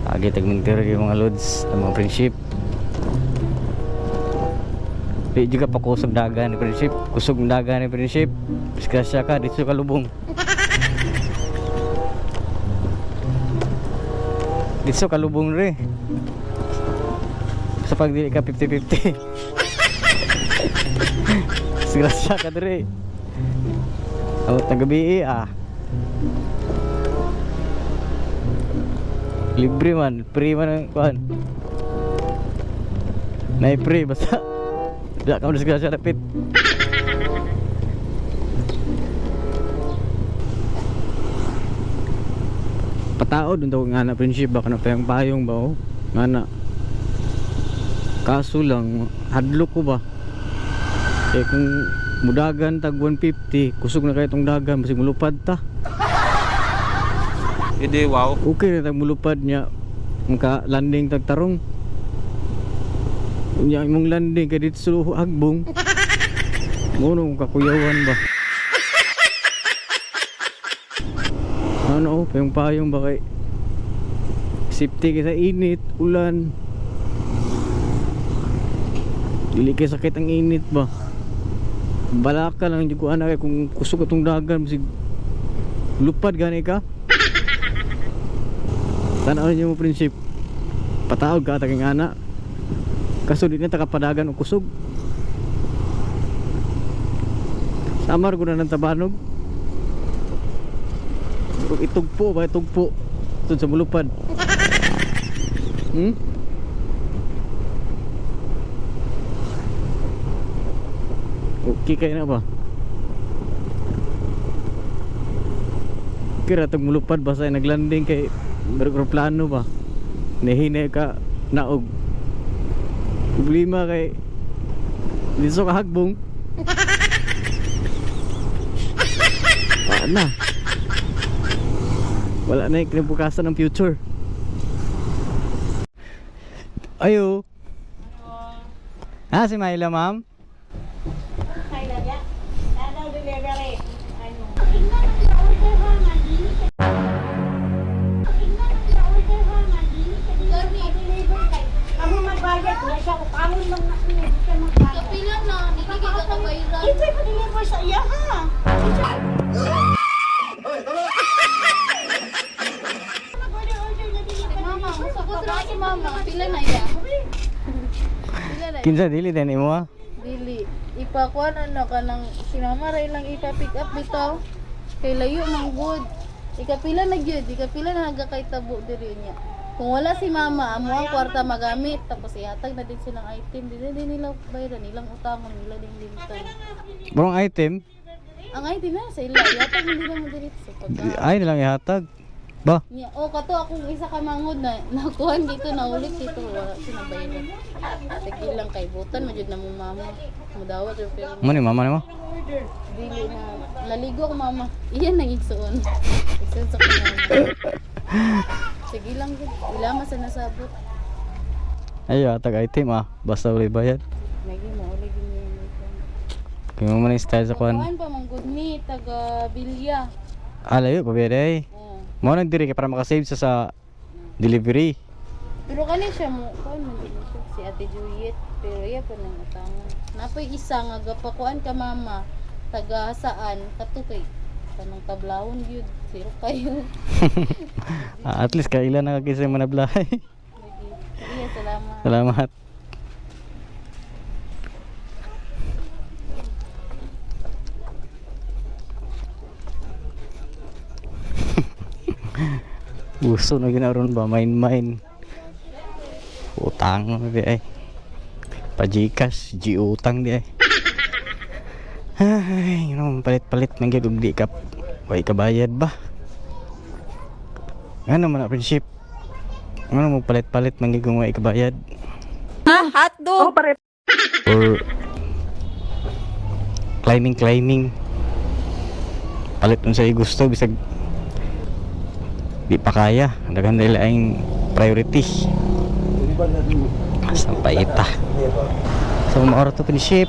Agi tagmintir yung mga loads, ang mga friendship. Di juga pa kusog dagan ni friendship. Kusog dagan ni friendship. Disgrasya ka, dito ka lubong. Dito ka lubong re. Sa pag dili ka 50-50. Disgrasya ka dire. Awat na gabi eh, ah. Libre man, free man ang kuan. Nay free basta. Tidak kamu disgrasya dapit. Pataod unta ko nga na friendship ba kana payong payong ba oh. Nga na. Kaso lang hadlok ko ba. Eh kung mudagan tag 150, kusog na kayo tong dagan basig mulupad ta. Hindi, wow. Okay na tag mulupad niya maka landing tag tarong. Unya imong landing kay dito sa hagbong. Mo nung kakuyawan ba. Ano oh, payong payong ba kay safety kay sa init, ulan. Dili kay sakit ang init ba. Balaka lang jud ko ana kay kung kusog atong dagan bisig lupad gani ka. Tanaw niyo mo prinsip. Pataog ka taking ana. Kaso di na takapadagan og kusog. Samar ko na ng tabanog. Ug itugpo ba itugpo. Tud sa mulupad. Okay kayo na ba? Kira tag mulupad basta naglanding kay aeroplano ba? Nihina ka naog. Problema kay dito ka hagbong. Wala na. Wala na yung kinabukasan ng future. Ayo. Ah, si Myla, ma'am. Kamu magbayad na siya, utangon lang na siya, hindi siya magbayad. Kapila na, hindi ka kabayran. Ito pa deliver sa iya ha. Mag-order-order na din yung Mama, gusto ko sa si mama. Pila na iya? Pila na iya? Kinsa dili din imo ah. Dili. Ipakuan ano ka ng si mama ray lang ipa-pick up bitaw. Kay layo man good. Ikapila na gyud, ikapila na nagakay tabo diri niya. Kung wala si mama, amo ang kwarta magamit tapos ihatag na din silang item. Dili din nila bayaran nilang utangon nila din limtan. Burong item, Ang item na sa ila, ihatag hindi naman diri sa pagka. ay nilang ihatag. Ba, Niya, oh, kato akong isa ka mangod na nakuhan dito na ulit dito wala sinabayan. Sige lang kay butan majud na mo mama. Mudawat jud pero mo ni mama nimo? dili na naligo ako mama. Iyan nang igsuon. Igsuon sa kanya. Sige lang gud. Ilama sa nasabot. Ayo hatag item ah, basta walay bayad. Lagi mo uli gid niya. Kay mo man yung style sa kuan. Kuan pa man gud ni taga Bilya. Ah, layo pa ay. Oh. Mo nang diri kay para makasave sa delivery. Pero kani siya mo, kuan man din siya si Ate Juliet, pero iya pa nang utangon. Napoy isa nga gapakuan ka mama, taga saan kato kay kanang tablawon gyud, zero kayo. Ah, at least kailan na kay sa manablahay. Lagi. Iya, salamat. Salamat. Uso na ginaron ba? Mine-mine. Utang na di ay. Pa-Gcash, G-utang di ay. Ay, yun palit-palit man gyud og di ka way kabayad ba? Ano man na friendship? Ano mo palit-palit man gyud kung way kabayad? Hotdog. Or climbing climbing palit unsa gusto bisag di pa kaya daghan nila ang priority sampai ita so maoro to friendship.